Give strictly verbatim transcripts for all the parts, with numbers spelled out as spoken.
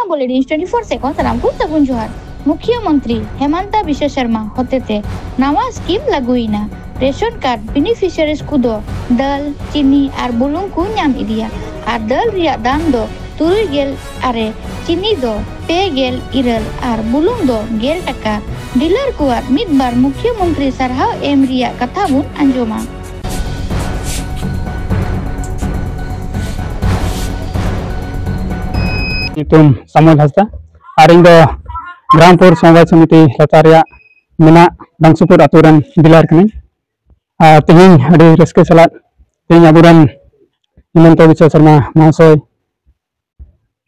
Bulletin twenty four second ᱥᱟᱱᱟᱢ ᱠᱚ ᱥᱟᱹᱜᱩᱱ ᱡᱚᱦᱟᱨ᱾ ᱢᱩᱠᱷᱭᱟᱹ ᱢᱚᱱᱛᱨᱤ ᱦᱮᱢᱟᱱᱛᱟ ᱵᱤᱥᱣᱟ ᱥᱚᱨᱢᱟ ᱦᱚᱛᱮᱛᱮ ᱱᱟᱣᱟ ᱥᱠᱤᱢ ᱞᱟᱹᱜᱩᱭᱮᱱᱟ᱾ ᱨᱮᱥᱚᱱ ᱠᱟᱨᱰ ᱵᱮᱱᱤᱯᱷᱤᱥᱤᱭᱟᱨᱤᱡᱽ ᱠᱚᱫᱚ ᱫᱟᱹᱞ, ᱪᱤᱱᱤ ᱟᱨ ᱵᱩᱞᱩᱝ ᱠᱚ ᱧᱟᱢ ᱤᱫᱤᱭᱟ᱾ ᱟᱨ ᱫᱟᱹᱞ ᱨᱮᱭᱟᱜ ᱫᱟᱢ ᱫᱚ ᱛᱩᱨᱩᱭ ᱜᱮᱞ ᱟᱨᱮ, ᱪᱤᱱᱤ ᱫᱚ ᱯᱮ ᱜᱮᱞ ᱤᱨᱟᱹᱞ ᱟᱨ ᱵᱩᱞᱩᱝ ᱫᱚ ᱜᱮᱞ ᱴᱟᱠᱟ᱾ ᱰᱤᱞᱟᱨ ᱠᱚᱣᱟᱜ ᱢᱤᱫ ᱵᱟᱨ ᱢᱩᱠᱷᱭᱟᱹ ᱢᱚᱱᱛᱨᱤ ᱥᱟᱨᱦᱟᱣ ᱮᱢ ᱨᱮᱭᱟᱜ ᱠᱟᱛᱷᱟ ᱵᱚᱱ ᱟᱸᱡᱚᱢᱟ᱾ ᱧᱩᱛᱩᱢ ᱥᱟᱢᱩᱭᱮᱞ ᱦᱟᱸᱥᱫᱟ, ᱟᱨ ᱤᱧ ᱫᱚ ᱜᱨᱟᱢᱯᱩᱨ ᱥᱚᱢᱵᱟᱭ ᱥᱚᱢᱤᱛᱤ ᱞᱟᱛᱟᱨ ᱨᱮᱭᱟᱜ ᱢᱮᱱᱟᱜ ᱰᱟᱝᱥᱩᱯᱩᱨ ᱟᱛᱳ ᱨᱮᱱ ᱰᱤᱞᱟᱨ ᱠᱟᱹᱱᱟᱹᱧ᱾ ᱟᱨ ᱛᱮᱦᱮᱧ ᱟᱹᱰᱤ ᱨᱟᱹᱥᱠᱟᱹ ᱥᱟᱞᱟᱜ ᱛᱮᱦᱮᱧ ᱟᱵᱚᱨᱮᱱ ᱦᱤᱢᱚᱱᱛᱚ ᱵᱤᱥᱣᱟ ᱥᱚᱨᱢᱟ ᱢᱚᱦᱟᱥᱚᱭ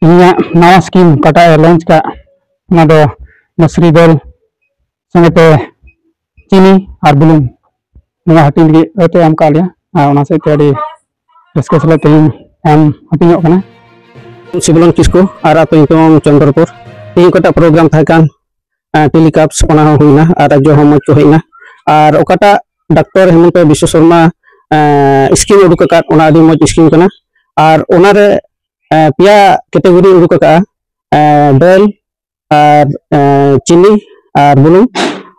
ᱛᱮᱦᱮᱧᱟᱜ ᱱᱟᱣᱟ ᱥᱠᱤᱢ ᱚᱠᱟᱴᱟᱜ ᱮ ᱞᱚᱧᱪ ᱠᱟᱜ, ᱚᱱᱟ ᱫᱚ ᱢᱟᱹᱥᱨᱤ ᱫᱟᱹᱞ ᱥᱚᱸᱜᱮᱛᱮ ᱪᱤᱱᱤ ᱟᱨ ᱵᱩᱞᱩᱝ ᱱᱚᱣᱟ ᱦᱟᱹᱴᱤᱧ ᱞᱟᱹᱜᱤᱫ ᱟᱹᱛᱮ ᱮᱢ ᱠᱟᱜ ᱞᱮᱭᱟ, ᱟᱨ ᱚᱱᱟ ᱥᱮᱫ ᱛᱮ ᱟᱹᱰᱤ ᱨᱟᱹᱥᱠᱟᱹ ᱥᱟᱞᱟᱜ ᱛᱮᱦᱮᱧ ᱮᱢ ᱦᱟᱹᱴᱤᱧᱚᱜ ᱠᱟᱱᱟ᱾ ᱥᱤᱵᱞᱚᱱ ᱠᱤᱥᱠᱩ ᱟᱨ ᱟᱹᱛᱩ ᱧᱩᱛᱩᱢ ᱪᱚᱱᱫᱨᱚᱯᱩᱨ᱾ ᱛᱮᱦᱮᱧ ᱚᱠᱟᱴᱟᱜ ᱯᱨᱳᱜᱨᱟᱢ ᱛᱟᱦᱮᱸ ᱠᱟᱱ, ᱴᱮᱞᱤᱠᱟᱯᱥ, ᱚᱱᱟ ᱦᱚᱸ ᱦᱩᱭᱱᱟ ᱟᱨ ᱨᱟᱡᱽᱡᱚ ᱦᱚᱸ ᱢᱚᱡᱽ ᱠᱚ ᱦᱮᱡ ᱮᱱᱟ᱾ ᱟᱨ ᱚᱠᱟᱴᱟᱜ ᱰᱟᱠᱛᱚᱨ ᱦᱮᱢᱚᱱᱛᱚ ᱵᱤᱥᱣᱚ ᱥᱚᱨᱢᱟ ᱥᱠᱤᱢ ᱩᱰᱩᱠ ᱟᱠᱟᱫ, ᱚᱱᱟ ᱟᱹᱰᱤ ᱢᱚᱡᱽ ᱥᱠᱤᱢ ᱠᱟᱱᱟ᱾ ᱟᱨ ᱚᱱᱟᱨᱮ ᱯᱮᱭᱟ ᱠᱮᱴᱮᱜᱚᱨᱤ ᱩᱰᱩᱠ ᱟᱠᱟᱫᱼᱟ, ᱫᱟᱹᱞ ᱟᱨ ᱪᱤᱱᱤ ᱟᱨ ᱵᱩᱞᱩᱝ᱾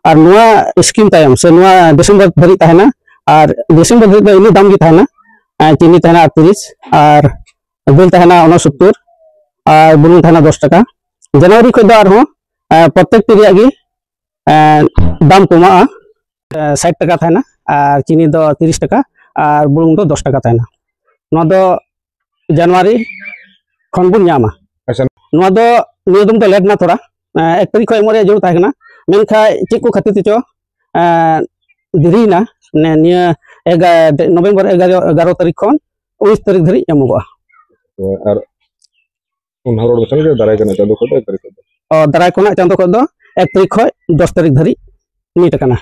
ᱟᱨ ᱱᱚᱣᱟ ᱥᱠᱤᱢ ᱛᱟᱭᱚᱢ ᱥᱮ ᱱᱚᱣᱟ ᱰᱤᱥᱮᱢᱵᱚᱨ ᱫᱷᱟᱹᱨᱤᱡ ᱛᱟᱦᱮᱱᱟ᱾ ᱟᱨ ᱰᱤᱥᱮᱢᱵᱚᱨ ᱫᱷᱟᱹᱨᱤᱡ ᱫᱚ ᱤᱱᱟᱹ ᱫᱟᱢ ᱜᱮ ᱛᱟᱦᱮᱱᱟ᱾ ᱪᱤᱱᱤ ᱛᱟᱦᱮᱱᱟ ᱟᱴᱛᱨᱤᱥ, ᱟᱨ ᱫᱟᱹᱞ ᱛᱟᱦᱮᱱᱟ ᱩᱱᱚᱥᱚᱛᱛᱚᱨ, ᱟᱨ ᱵᱩᱞᱩᱝ ᱛᱟᱦᱮᱱᱟ ᱫᱚᱥ ᱴᱟᱠᱟ᱾ ᱡᱟᱱᱩᱣᱟᱨᱤ ᱠᱷᱚᱱ ᱫᱚ ᱟᱨᱦᱚᱸ ᱯᱨᱚᱛᱮᱠᱴᱤ ᱨᱮᱭᱟᱜ ᱜᱮ ᱫᱟᱢ ᱠᱚᱢᱟᱜᱼᱟ᱾ ᱥᱟᱴ ᱴᱟᱠᱟ ᱛᱟᱦᱮᱱᱟ ᱟᱨ ᱪᱤᱱᱤ ᱫᱚ ᱛᱤᱨᱤᱥ ᱴᱟᱠᱟ ᱟᱨ ᱵᱩᱞᱩᱝ ᱫᱚ ᱫᱚᱥ ᱴᱟᱠᱟ ᱛᱟᱦᱮᱱᱟ᱾ ᱱᱚᱣᱟ ᱫᱚ ᱡᱟᱱᱩᱣᱟᱨᱤ ᱠᱷᱚᱱ ᱵᱚᱱ ᱧᱟᱢᱟ᱾ ᱟᱪᱪᱷᱟ᱾ ᱱᱚᱣᱟ ᱫᱚ ᱱᱤᱭᱟᱹ ᱫᱚᱢ ᱫᱚ ᱞᱮᱴ ᱱᱟ ᱛᱷᱚᱲᱟ᱾ ᱮᱠ ᱛᱟᱹᱨᱤᱠᱷ ᱠᱷᱚᱱ ᱮᱢᱚᱜ ᱨᱮᱭᱟᱜ ᱡᱟᱹᱨᱩᱲ ᱛᱟᱦᱮᱸ ᱠᱟᱱᱟ, ᱢᱮᱱᱠᱷᱟᱱ ᱪᱮᱫ ᱠᱚ ᱠᱷᱟᱹᱛᱤᱨ ᱛᱮᱪᱚ ᱫᱮᱨᱤᱭᱮᱱᱟ᱾ ᱱᱤᱭᱟᱹ ᱱᱚᱵᱷᱮᱢᱵᱚᱨ ᱮᱜᱟᱨᱚ ᱛᱟᱹᱨᱤᱠᱷ ᱠᱷᱚᱱ ᱩᱱᱤᱥ ᱛᱟᱹᱨᱤᱠᱷ ᱫᱷᱟᱹᱨᱤᱡ ᱮᱢᱚᱜᱚᱜᱼᱟ᱾ ᱟᱨ ᱚᱱᱟ ᱨᱚᱲ ᱵᱟᱪᱷᱟᱣ ᱜᱮ ᱫᱟᱨᱟᱭ ᱠᱟᱱᱟ ᱪᱟᱸᱫᱳ ᱠᱷᱚᱱ ᱫᱚ ᱮᱠ ᱛᱟᱹᱨᱤᱠᱷ ᱠᱷᱚᱱ ᱫᱚ᱾ ᱚ, ᱫᱟᱨᱟᱭ ᱠᱟᱱᱟ ᱪᱟᱸᱫᱳ ᱠᱷᱚᱱ ᱫᱚ ᱮᱠ ᱛᱟᱹᱨᱤᱠᱷ ᱠᱷᱚᱱ ᱫᱚᱥ ᱛᱟᱹᱨᱤᱠᱷ ᱫᱷᱟᱹᱨᱤᱡ ᱱᱤᱴ ᱟᱠᱟᱱᱟ᱾